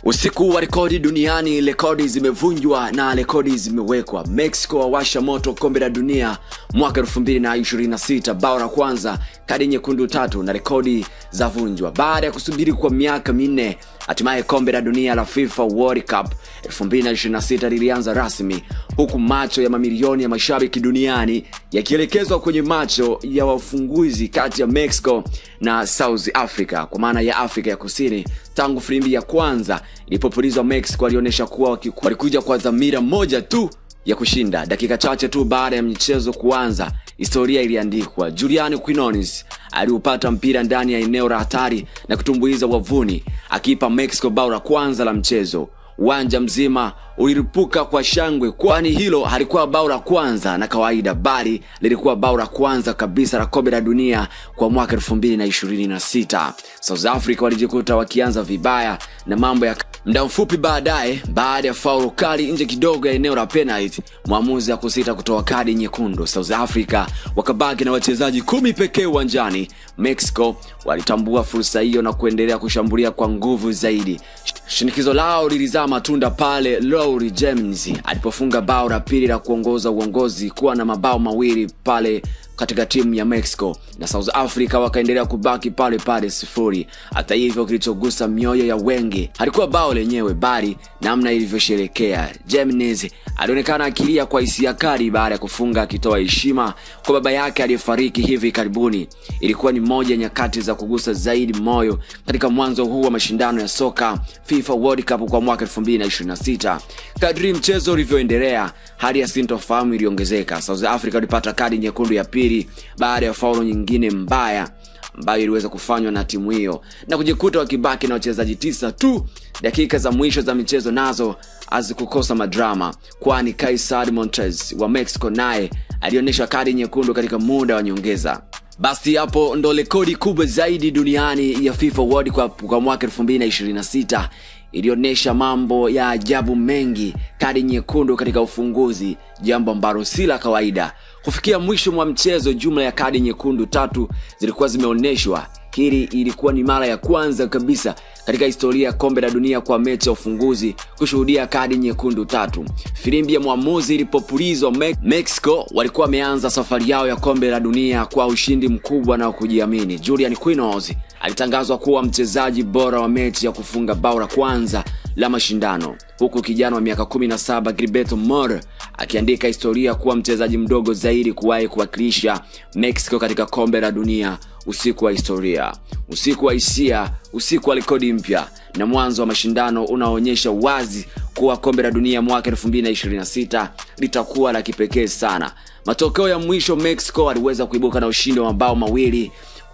Usiku wa rekodi duniani, rekodi zimevunjwa na rekodi zimewekwa. Mexico wawasha moto Kombe la Dunia mwaka 2026, bao la kwanza, kadi nyekundu tatu na rekodi za vunjwa. Baada ya kusubiri kwa miaka 4, hatimaye Kombe la Dunia la FIFA World Cup 2026 lilianza rasmi, huku macho ya mamilioni ya mashabiki duniani yakielekezwa kwenye macho ya wafunguzi kati ya Mexico na South Africa, kwa maana ya Afrika ya Kusini. Tangu filimbi ya kwanza ilipopulizwa, Mexico walionyesha kuwa walikuja kwa dhamira moja tu ya kushinda. Dakika chache tu baada ya mchezo kuanza, historia iliandikwa. Julian Quinones aliupata mpira ndani ya eneo la hatari na kutumbuiza wavuni, akiipa Mexico bao la kwanza la mchezo. Uwanja mzima ulilipuka kwa shangwe, kwani hilo halikuwa bao la kwanza na kawaida, bali lilikuwa bao la kwanza kabisa la Kombe la Dunia kwa mwaka 2026. South Africa walijikuta wakianza vibaya na mambo ya muda mfupi baadaye, baada ya faulu kali nje kidogo ya eneo la penalty, mwamuzi hakusita kutoa kadi nyekundu. South Africa wakabaki na wachezaji 10 pekee uwanjani. Mexico walitambua fursa hiyo na kuendelea kushambulia kwa nguvu zaidi. Shinikizo lao lilizaa matunda pale Raul Jimenez alipofunga bao la pili la kuongoza uongozi kuwa na mabao 2 pale katika timu ya Mexico, na South Africa wakaendelea kubaki pale pale 0. Hata hivyo, kilichogusa mioyo ya wengi halikuwa bao lenyewe, bali namna ilivyosherekea. Jimenez alionekana akilia kwa hisia kali baada ya kufunga, akitoa heshima kwa baba yake aliyefariki hivi karibuni. Ilikuwa ni moja ya nyakati za kugusa zaidi moyo katika mwanzo huu wa mashindano ya soka FIFA World Cup kwa mwaka 2026. Kadri mchezo ulivyoendelea, hali ya sintofahamu iliongezeka. South Africa walipata kadi nyekundu ya pili baada ya faulu nyingine mbaya ambayo iliweza kufanywa na timu hiyo na kujikuta wakibaki na wachezaji 9 tu. Dakika za mwisho za michezo nazo hazikukosa madrama, kwani Kaisar Montes wa Mexico naye alionyeshwa kadi nyekundu katika muda wa nyongeza. Basi hapo ndo rekodi kubwa zaidi duniani ya FIFA World Cup kwa mwaka 2026 ilionyesha mambo ya ajabu mengi, kadi nyekundu katika ufunguzi, jambo ambalo si la kawaida. Kufikia mwisho mwa mchezo, jumla ya kadi nyekundu 3 zilikuwa zimeonyeshwa. Hili ilikuwa ni mara ya kwanza kabisa katika historia ya Kombe la Dunia kwa mechi ya ufunguzi kushuhudia kadi nyekundu 3. Filimbi ya mwamuzi ilipopulizwa, Mexico walikuwa wameanza safari yao ya Kombe la Dunia kwa ushindi mkubwa na kujiamini. Julian Quinones alitangazwa kuwa mchezaji bora wa mechi ya kufunga bao la kwanza la mashindano, huku kijana wa miaka 17 Gilberto Mora akiandika historia kuwa mchezaji mdogo zaidi kuwahi kuwakilisha Mexico katika Kombe la Dunia. Usiku wa historia, usiku wa hisia, usiku wa rekodi mpya na mwanzo wa mashindano unaoonyesha wazi kuwa Kombe la Dunia mwaka 2026 litakuwa la kipekee sana. Matokeo ya mwisho, Mexico aliweza kuibuka na ushindi wa mabao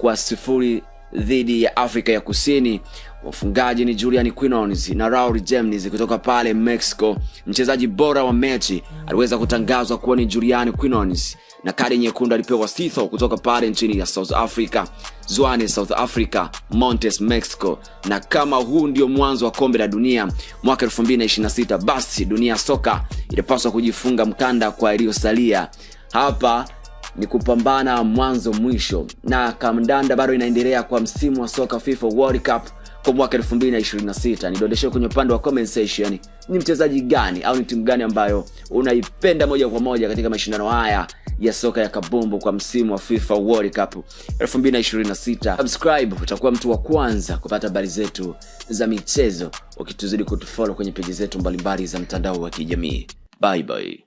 2-0 dhidi ya Afrika ya Kusini. Wafungaji ni Julian Quinones na Raul Jimenez kutoka pale Mexico. Mchezaji bora wa mechi aliweza kutangazwa kuwa ni Julian Quinones, na kadi nyekundu alipewa Sitho kutoka pale nchini ya South Africa, Zwane South Africa, Montes Mexico. Na kama huu ndio mwanzo wa Kombe la Dunia mwaka 2026, basi dunia soka ilipaswa kujifunga mkanda kwa iliyosalia. Hapa ni kupambana mwanzo mwisho, na kandanda bado inaendelea kwa msimu wa soka FIFA World Cup kwa mwaka 2026. Nidondeshe kwenye upande wa comment section, ni mchezaji gani au ni timu gani ambayo unaipenda moja kwa moja katika mashindano haya ya soka ya kabumbu kwa msimu wa FIFA World Cup 2026. Subscribe, utakuwa mtu wa kwanza kupata habari zetu za michezo ukituzidi kutufollow kwenye peji zetu mbalimbali za mtandao wa kijamii. Bye bye.